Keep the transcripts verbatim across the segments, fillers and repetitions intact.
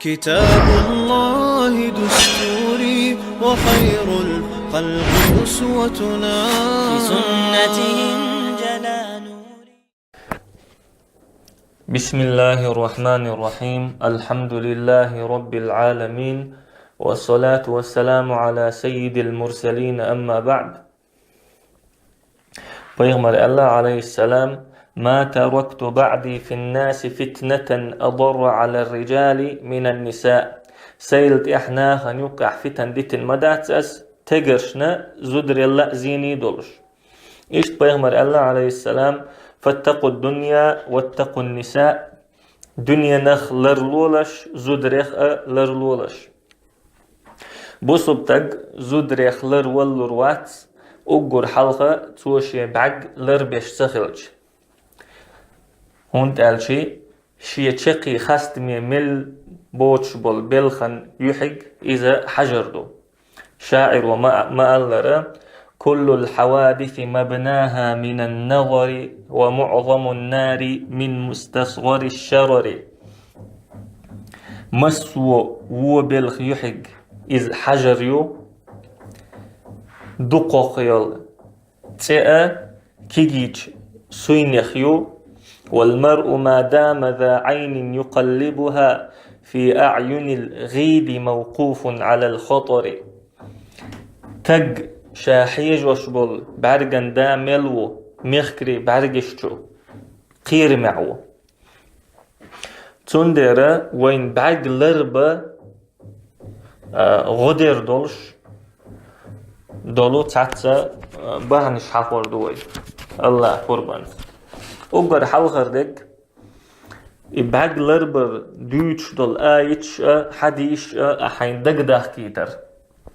كتاب الله دستوري وخير الخلق أسوتنا. بسنته انجلى نوري. بسم الله الرحمن الرحيم. الحمد لله رب العالمين. والصلاة والسلام على سيد المرسلين. أما بعد. Пайхамар аьлла, алейхиссалам: «ما تركت بعدي في الناس فتنة أضر على الرجال من النساء». Сайла тӀехь нахана юккъехь фитан дитина ма дац ас, тегаршна зударел а зене долуш. Иштта пайхамар аьлла, алейхиссалам: «فاتقوا الدنيا واتقوا النساء». Дуьненах ларлолаш, зударех а ларлолаш. Бусулба стаг зударех ларваллур вац, уггар хьалха цо шен бӀаьрг ларбеш ца хилча. ХӀунда аьлча шен чаккхе хастаме мел боцуш болу белхан юьхьиг иза хьажар ду. ШаӀиро ма-, ма-аллара: «كل الحوادث مبناها من النظر، ومعظم النار من مستصغر الشرر». Массо а вон белхан юьхьиг иза хьажар ю, дукхах йолу цӀе а кегийчу суйнех ю. «والمرء ما دام ذا عين يقلبها في أعين الغيد موقوف على الخطر». Стаг ша хьежош болу бӀаьрган да мел ву мехкарийн бӀаьргаш чу, кхерамехь ву. Цундела вайн бӀаьрг ларбан, а, гӀо дер долуш долу цхьацца, а, бахьанаш хьахор ду вай. Аллахь пурбанца. Уггар хьалхара дерг, и бӀаьрг ларбар дуьйцуш долу аяташ а, хьадисаш а, а, хьайн дагадахкийтар.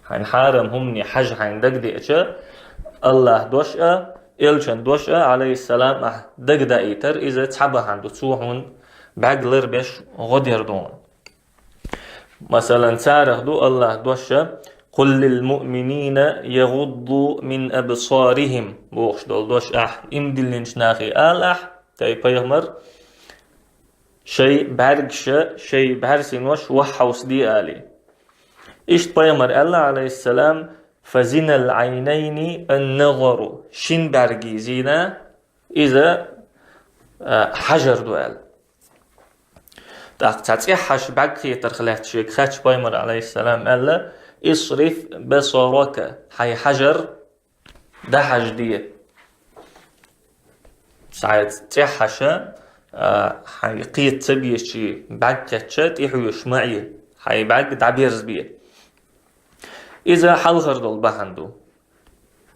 Хьайн хьарам хӀумане хьажа хьайн дагадеача, Аллахь дош а, элчан дош а, алейхиссалам, ахь дагадаийтар, иза цхьа бахьана ду, цо хьуна бӀаьрг ларбеш гӀо дер ду хьуна. Масалан, царах ду Аллахь дош а: «قل للمؤمنين يغضوا من أبصارهم», бохуш долу дош ахь, иман диллинчу нахе ала ахь, тӀе пайхамар, шайн бӀаьргаш а, шайн бӀаьрсинош ваххьовсаде али. Иштта пайхамар аьлла, алейхиссалам: «فزنا العينين النظر», шин бӀаьргийн зина иза, а, хьажар ду аьлла. ТӀаккха цхьа цӀеххьаш бӀаьрг хетарх лаьцна шега хаьттича пайхамар, алейхиссалам, аьлла: «اصرف بصرك», хьайн хьажар дӀахьажаде. Цхьа цӀеххьаша, а, хьайн кхета ца безачу бӀаьрг кхетча, тӀехьоьжуш ма Ӏе, хьайн бӀаьрг дӀаберзабе. Иза хьалхара долу бахьана ду.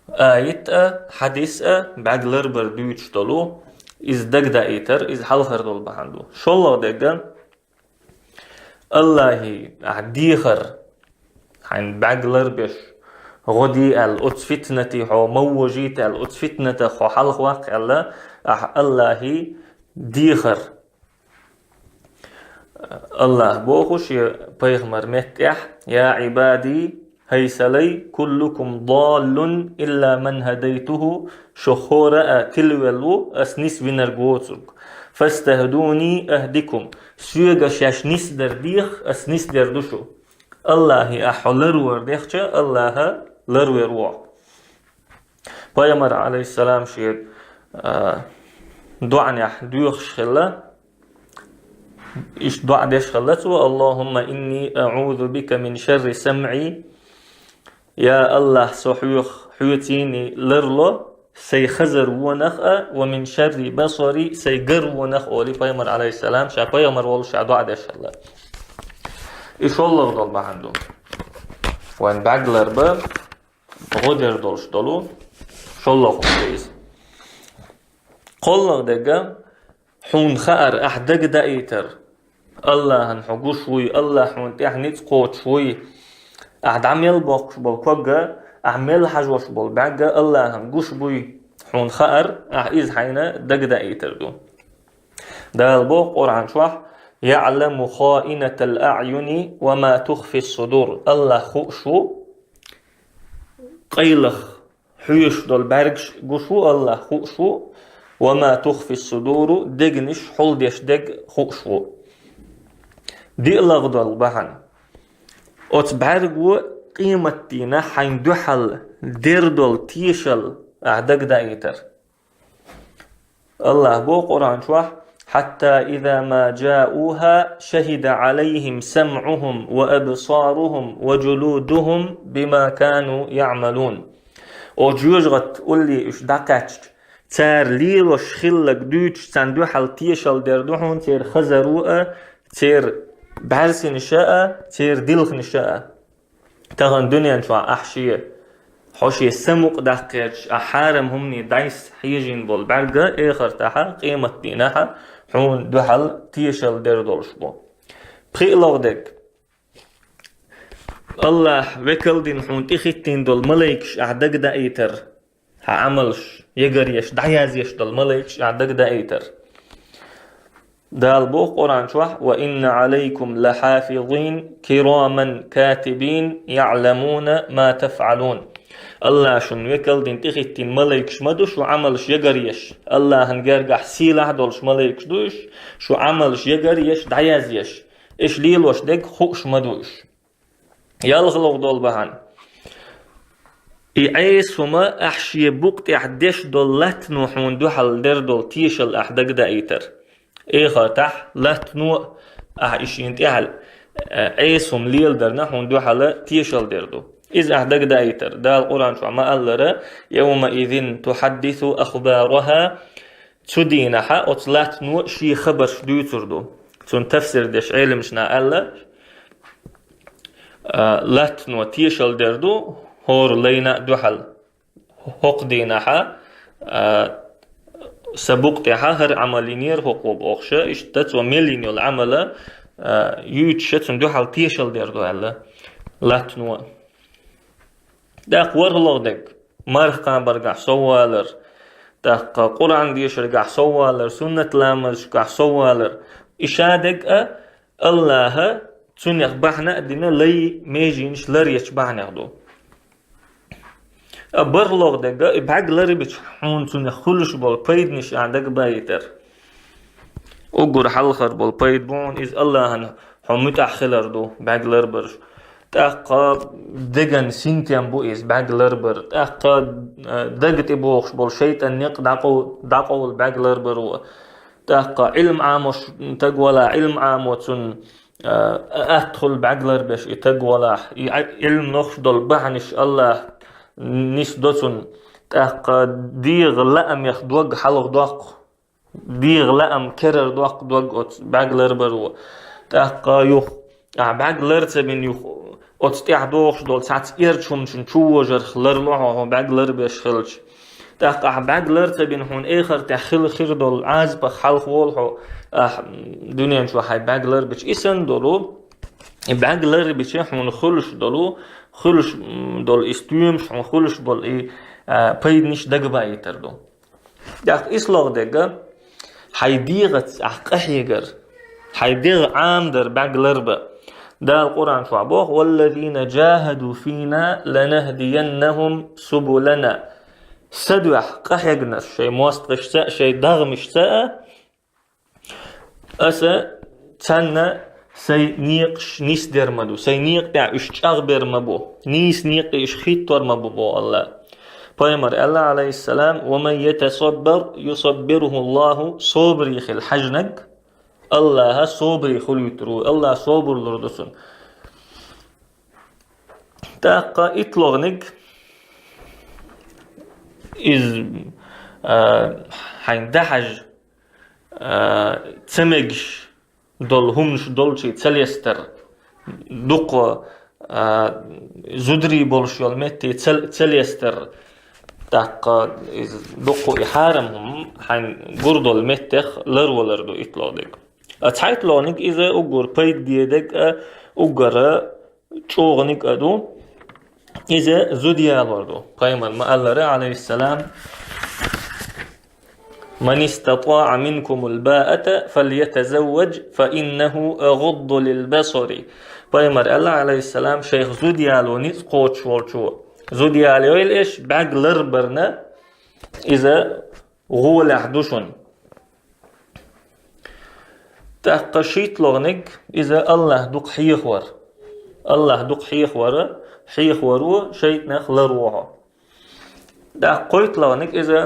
Аят а, хьадис а, бӀаьрг ларбар дуьйцуш долу, иза дагадаийтар, иза хьалхара долу бахьана ду. ШоллагӀа дерг а, Аллахье ахь дехар, хьайн бӀаьрг ларбеш гӀо де аьлла, оцу фитнате хьо ма вожийта аьлла, оцу фитнатах хьо хьалхаваккха аьлла, ахь Аллахье дехар. Аллахь боху шен пайхамар меттехь: «يا عبادي», хӀай сан лай, «كلكم ضال إلا من هديته», шух хӀора а тилавелла ву, ас нисвинарг воцург. «فاستهدوني أهدكم», соьга шаьш нисдар деха, ас нисдер ду шу. Аллахье ахь хьо ларвар дехча, Аллахь а ларвер ву хьо. Пайхамар, алейхиссалам, шен, а, доӀанехь доьхуш хилла, иштта доӀа деш хилла цо: «اللهم إني أعوذ بك من شر سمعي». Я Аллахь, со хьоьх, хьоьцийний ларло сайн хазар вонах а, «ومن شر بصري», сайн гар вонах а, олий пайхамар, алейхиссалам, ша пайхамар волуш ша доӀа деш хилла. И шоллагӀа долу бахьана ду. Вайн бӀаьрг ларбан гӀо дер долуш долу шоллагӀа хӀума ду иза. КхоллагӀа дерг а, хьуна хаар, ахь дагадаийтар, Аллахьан хьо гуш вуй, Аллахь хьуна тӀехь ницкъ кхочуш вуй, ахь дӀа мел боккхуш болу ког а, ахь мел хьажош болу бӀаьрг а Аллахьан гуш буй, хьуна хаар, ахь иза хьайна дагадаийтар ду. Дала боху Къуръан чохь: «يعلم خائنة الأعين وما تخفي الصدور». Аллахь хууш ву, къайлах хьоьжуш долу бӀаьргаш гуш ву Аллахь, хууш ву, «وما تخفي الصدور», дегнаш хьулдеш дерг хууш ву. ДиълагӀа дола бахьан. Оцу бӀаьрго къематдийнахь хьайна дуьхьал дер долу тешал ахь дагадаийтар. АллахӀа боху Къуръан чохь: «حتى إذا ما جاءوها شهد عليهم سمعهم وأبصارهم وجلودهم بما كانوا يعملون». Оцу жоьжахатта улле уьш дӀакхаьчча, цара лелош хилларг дуьйцуш, царна дуьхьал тешал дер ду хьуна церан хазаро а, церан бӀаьрсинаша а, церан дилханаша а. Тахана дуьнен чохь ахь шен, хьо шен самукъа даккхерчу, ахь хьарам хӀумане дӀасхьежийна болу бӀаьрг а, эхартахь а, къематдийнахь а хьуна дуьхьал тешал дер долуш бу. ПхоьалгӀа дерг. АллахӀа векал дина хьуна тӀехӀиттийна долу малайкаш ахь дагадаийтар. Хьан Ӏамалш ягаръеш, дӀаязъеш долу малайкаш ахь дагадаийтар. Дала боху Къуръан чохь: «وإن عليكم لحافظين كراما كاتبين يعلمون ما تفعلون». АллахӀа шуна векал дина тӀехӀиттийна малайкаш ма ду шу Ӏамалш ягаръеш, АллахӀан гергахь сийлахь долуш малайкаш ду уьш, шу Ӏамалш ягаръеш, дӀаязъеш. Уьш лелош дерг хууш ма ду уьш. ЯлхалгӀа долу бахьана. И Ӏеса хӀума ахь шен букъа тӀехь деш долу латтано хьуна дуьхьал дер долу тешал ахь дагадаийтар. Эхартахь латтано а, ахь и шена тӀехьа, э, Ӏеса хӀума леладарна хьуна дуьхьал тешал дер ду. Иза ахь дагадаийтар. Дала Къуръан чохь ма-аллара: «يومئذ تحدث أخبارها». Цу дийнахь оцу латтано шен хабарш дуьйцур ду. Цунна тафсир деш Ӏеламнаха аьлла, а, латтано тешал дер ду, хӀора лайна а дуьхьал. ХӀокху дийнахь, а, сан букъа тӀехь хӀара Ӏамал йинера хӀокхо бохуш, иштта цо мел йина йолу Ӏамал, а, юьйцуш цунна дуьхьал тешал дер ду аьлла, латтано. ТӀаккха ворхӀалгӀа дерг, марха кхабаргахь соввалар, тӀаккха Къуръан дешаргахь соввалар, суннат ламазашкахь соввалар. И ша дерг а АллахӀа цунах бахьана а дина лай, меженаш лар ечу бахьанех ду. А бархӀалгӀа дерг а, и бӀаьрг лар бича хьуна цунах хуьлуш болу пайданаш ахь дагабаийтар. Уггар хьалхара болу пайда бу хьуна иза: АллахӀан хьо муьтӀахь хилар ду бӀаьрг ларбараш. ТӀаккха деган синтем бу иза бӀаьрг ларбар. ТӀаккха, а, дага тӀе бохуш болу шайтӀан некъ дӀакъов-, дӀакъовла бӀаьрг ларбаро. ТӀаккха Ӏилма Ӏамош таг валахь, Ӏилма Ӏамо цунна, а, атта хуьлу бӀаьрг ларбеш и таг валахь. И Ӏа-, Ӏилма лохуш долу бахьанаш АллахӀа нисдо цунна. ТӀаккха дегӀан лаамех дог хьалхадоккху. ДегӀан лаам керара доккху дог оцу бӀаьрг ларбаро. ТӀаккха юха, ахь бӀаьрг лар ца бина юха, оцу тӀехь дохуш долу цхьацца эрча хӀуманашна чувожарх ларло хьо, хьо бӀаьрг ларбеш хилча. ТӀаккха ахь бӀаьрг лар ца бина хьуна эхартехь хила хир долу Ӏазапах хьалхаволу хьо, ахь дуьнен чохь хьайн бӀаьрг ларбича. И санна долу, и бӀаьрг ларбича хьуна хуьлуш долу, хуьлуш, м, долу и стоьмаш, хьуна хуьлуш болу и, а, пайданаш дагабаийтар ду. ТӀаккха ислогӀа дерг а, хьайн дегӀаца ахь къахьегар, хьайн дегӀ Ӏамадар бӀаьрг ларба. Дала Къуръан чохь боху: «والذين جاهدوا فينا لنهدينهم سبلنا». Сан дуьхьа къахьегнарш шайн мостагӀашца а, шайн догӀмашца а, аса царна сайн некъаш нисдер ма ду, сайн некъа тӀехь уьш чӀагӀбер ма бу, нийса некъа тӀе уьш хӀиттор ма бу, боху АллахӀа. Пайхамара аьлла, Ӏалайхиссалам: «ومن يتصبر يصبره الله», собаре хила хьаьжнарг, АллахӀа собаре хуьлуьйтур ву, АллахӀа собар лур ду цунна. ТӀаккха иттлагӀниг, иза, а, хьайн дахьажа, а, ца мегаш долу хӀуманаш долчий ца лестар, дукха, а, зударий болуш йолу метте ца, ца лестар, тӀаккха иза дукха и хьарам хӀума хьайн гур долу меттех ларвалар ду иттлагӀниг. А цхьайттлагӀниг иза уггар пайда дедерг а, уггара чӀогӀаниг а ду, иза зуда ялор ду. Пайхамара ма-аллара, Ӏалайхиссалам: «من استطاع منكم الباءة فليتزوج فإنه أغض للبصر». Пайхамара аьлла, Ӏалайхиссалам: «Шайх зуда яло ницкъ кхочуш волчо, зуда ялайойла аш, бӀаьрг ларбарна иза гӀолехь ду шуна». ТӀаккха шийтталагӀниг иза Аллахь дукха хьехавар. Аллахь дукха хьехавар, хьехавар ву шайтӀанах лар ву хьо. ТӀаккха кхойтталагӀниг иза,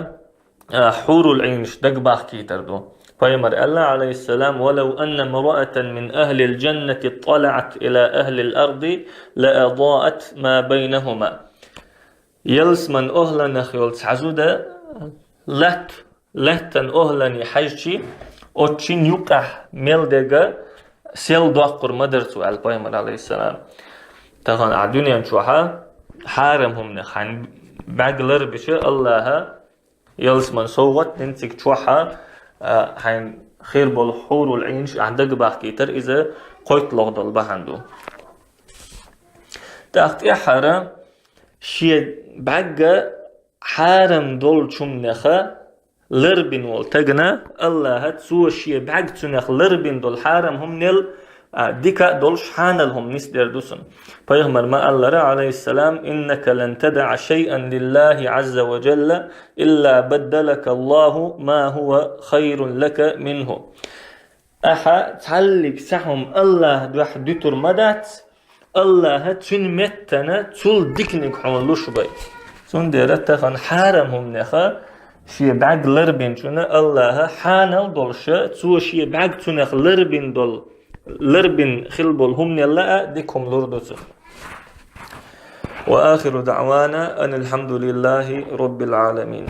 а, хьурул Ӏийнаш дагабахкийтар ду. Пайхамара аьлла, Ӏалайхиссалам: «ولو أن امرأة من أهل الجنة اطلعت إلى أهل الأرض لأضاءت ما بينهما». Ялсман охӀланах йолу цхьа зуда латт-, лаьттан охӀлане хьаьжчи, оцу шин юкъахь мел дерг сел доккхур ма дара цо, аьлла Пайхамара, Ӏалайхиссалам. Тахана ахь дуьнен чохь хьарам хӀуманах хьайн бӀаьрг ларбича, Аллахьа ялсман совгӀат дина цига чохь, а, хьайн хир болу хьурул Ӏийнаш ахь дагабахкийтар иза кхойтталагӀа долу бахьана ду. ТӀаккха тӀаьххьара шен бӀаьрг хьарам долчу хӀуманеха ларбина волу тагана, Аллахьа цо шен бӀаьрг цунах ларбина долу хьарам хӀуманел, а, дика а долуш хьанал хӀума нисдер ду цунна. Пайхамара ма-аллара, Ӏалайхиссалам: «إنك لن تدع شيئا لله عز وجل إلا بدلك الله ما هو خير لك منه». Ахьа цхьаллиг цхьа хӀума Аллахьа дуьхьа дуьтур ма дац, Аллахьа цуьнан меттана цул диканиг хьуна луш бай. Цундела тахана хьарам хӀуманеха шен бӀаьрг ларбинчунна Аллахьа хьанал долуша, цо шен бӀаьрг цунах ларбина долу, ларбина хила болу хӀуманелла а дика хӀума лур ду цунна. وآخر دعوانا أن الحمد لله رب العالمين.